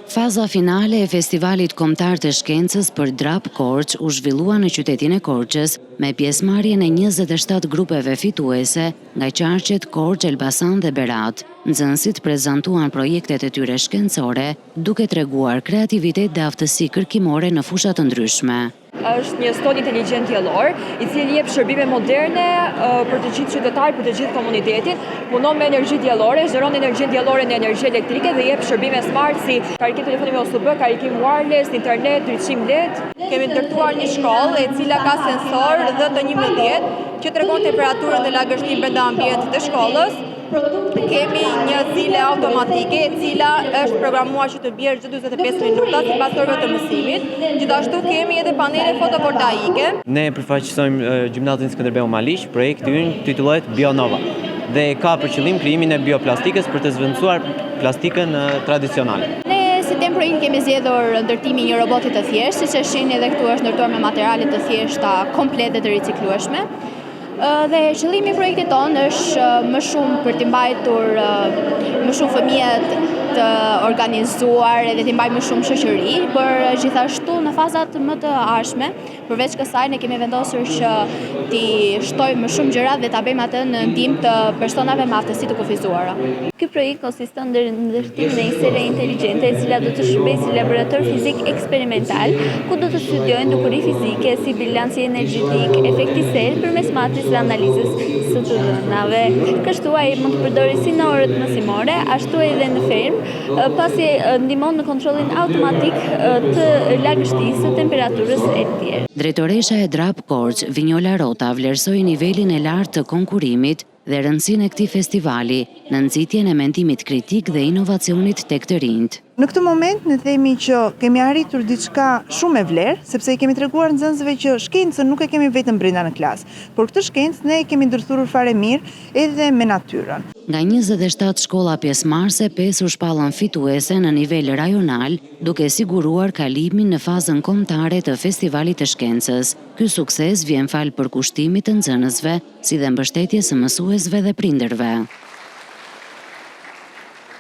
Faza finale e Festivalit Kombëtar të Shkencës për Drap Korçë u zhvillua në qytetin e Korçës me pjesëmarrjen e 27 grupeve fituese nga qarqet Korçë, Elbasan dhe Berat. Nxënësit prezantuan projektet e tyre shkencore, duke treguar kreativitet dhe aftësi kërkimore në fusha të ndryshme. Është një stol inteligjent diellor, i cili jep shërbime moderne për të gjithë qytetarët, për të gjithë komunitetin. Punon me energji diellore, shndërron energjinë diellore në energji elektrike dhe jep shërbime smart si karikim telefoni me USB, karikim wireless, internet, ndriçim LED. Kemi ndërtuar një shkollë e cila ka sensor DHT11 që tregon temperaturën dhe lagështinë brenda ambientit të shkollës. Kemi një zile automatike e cila është programuar që të bjerë çdo 45 minuta sipas orëve të mësimit. Gjithashtu kemi edhe panele fotovoltaike. Ne përfaqësojmë Gjimnazin Skënderbeu Maliq, projekti ynë titullohet Bionova dhe ka për qëllim krijimin e bioplastikës për të zëvendësuar plastikën tradicionale. Ne si temë projekti kemi zgjedhur ndërtimin e një roboti të thjeshtë, siç e shihni edhe këtu është ndërtuar me materiale të thjeshta, komplet dhe të riciklueshme. Dhe qëllimi i projektit tonë është më shumë për t'i mbajtur më shumë fëmijët të organizuar edhe t'i mbajmë më shumë shoqëri, por gjithashtu në fazat më të ardhshme, përveç kësaj ne kemi vendosur që t'i shtojmë më shumë gjëra dhe ta bëjmë atë në ndihmë të personave me aftësi të kufizuara. Ky projekt konsiston në ndërtimin e një sele inteligjente e cila do të shërbejë si laborator fizik eksperimental, ku do të studiojnë dukuri fizike si bilanci energjetik, efekti serë përmes matjes dhe analizës së të dhënave. Kështu ai mund të përdoret si në orët mësimore, ashtu edhe në fermë, pasi ndihmon në kontrollin automatik të lagështisë, temperaturës etj. Drejtoresha e Drap Korçë, Vinjola Rota vlerësoi nivelin e lartë të konkurrimit dhe rëndësinë e këtij festivali në nxitjen e mendimit kritik dhe inovacionit tek të rinjtë. Në këtë moment ne themi që kemi arritur diçka shumë me vlerë, sepse i kemi treguar nxënësve që shkencën nuk e kemi vetëm brenda në klasë, por këtë shkencë ne e kemi ndërthurur fare mirë edhe me natyrën. Nga 27 shkolla pjesëmarrëse, pesë u shpallën fituese në nivel rajonal, duke siguruar kalimin në fazën kombëtare të Festivalit të Shkencës. Ky sukses vjen falë përkushtimit të nxënësve, si dhe mbështetjes së mësuesve dhe prindërve.